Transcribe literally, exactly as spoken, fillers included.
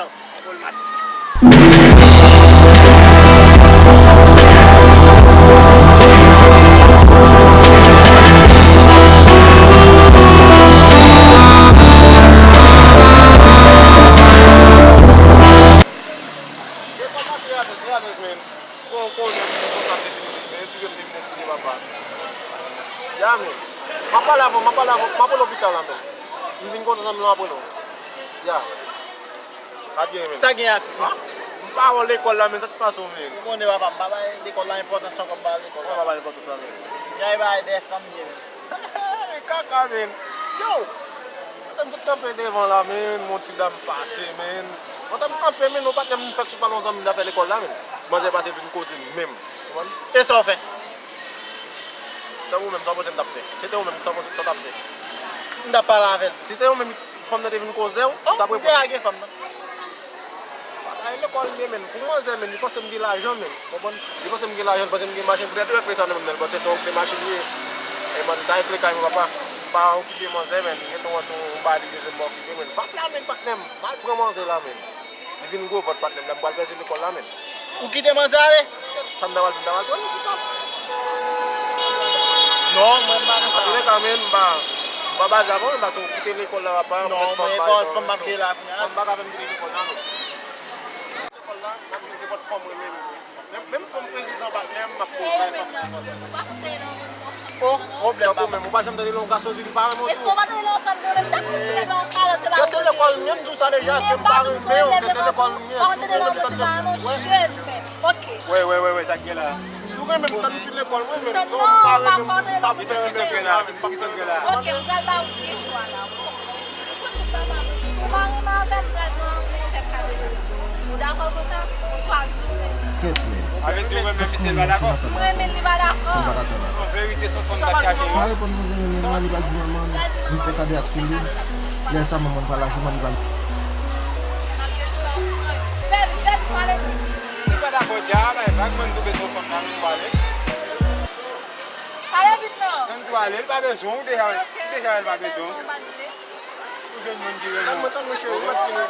Jan. Pwoblematik. Bon, konnen m konsa m te vin, men etidye m te vin etidye papa. Ya, men. M ap pale avè w, m ap pale avè w, m ap rele w pita la, men. M vin kontan zanmi m ap rele w. Ya. Pa gen, men. Sa gen atis, men. M pa wè w lekòl la, men, sa k pase w, men? Ou konnen, papa, m pa bay lekòl la enpòtans ankò, m pa bay lekòl la. Ou pa bay enpòtans la, men. Gen bagay dèyè fanm ye, men. Kaka, men. Yo! Pandan m t kanpe devan la, men, yon ti dam pase, men. Pandan m kanpe, men, yon patnè m fèk sot pale yon zanmi m nan fè lekòl la, men. Manzè pase vin koze m menm. Konprann? E sa w fè? Se ou menm, sa w panse m t ap fè? Se te ou menm, sa w panse, sa w t ap fè? M t ap pale avè l. Se te ou menm, fanm nan te vin koze w, ou t ap reponn? Ou te lage fanm nan. Bagay lekòl m ye, men. Pou manzè, men, li panse m gen lajan, men. Konprann? Li panse m gen lajan, li panse m gen machin. Poutèt li wè sa nan men m nan, li panse se yon gwo machin li ye. E, man, sa refle kay mwen, papa. Pa okipe manzè, men. Gentan wè se yon bagay li bezwen pa okipe, men. Pa plane, patnè m. M al pran manzè la, men. Li vin gwo vant, patnè m, la m pral pèse lekòl la, men. Ou kite manzè ale? Sa m ta pral fè, m ta pral pran li, pita. Non, mwen pa nan sa. Antouleka, men, m pa, m pa baze avè w, m pa tou kite lekòl la, papa. Non, mwen pa, fanm m ap peye la, kounye a. Fanm pa ka fè m kite lekòl la, non. Lekòl la, m ap kite nenpòt fanm mwen renmen. Menm, menm fanm prezidan, patnè m, m ap peye fanm. Oh, pwoblèm, papa. Ou pa janm tande lè yon gason di li pa renmen w tou. Èske w pa tande lè yon fanm di w menm, tap fout ti nèg la yon kalòt, se pa. Kè se lekòl m ye, m di w sa deja, kè m pa renmen w, kè se lekòl m ye, si w renmen tèt mwen. Wè, wè, wè, wè, sa k gen la. Si w renmen m, tann fi lekòl mwen, men si w pa renmen m, m p ap fè renmen w la, men m p ap fè renmen w la. Ok, m pral ba w de chwa la. Ou pa renmen avè l, pral pran yon chèf kay. Ou dakò konsa? Oswa nou menm? Kèt, men. Avèk li, ou menm, menm misye pa dakò? M renmen l, li pa dakò. An verite, se yon fanm k ap chache. Pa reponn manzè menm, menm la, li pa di manman l, li fè kado ak fi li. Lè sa, manman l pa la, jouman li pa. Fè l, fè l pale. Li pa dakò dja, bay vag, mwen, m tou bezwen yon fanm nan, nou pale. Pale vit non. Ann tou ale, li pa bezwen w deja, deja l pa bezwen w. Ou jwenn moun ki renmen w. Mwen tann mwen cheri, mwen fini.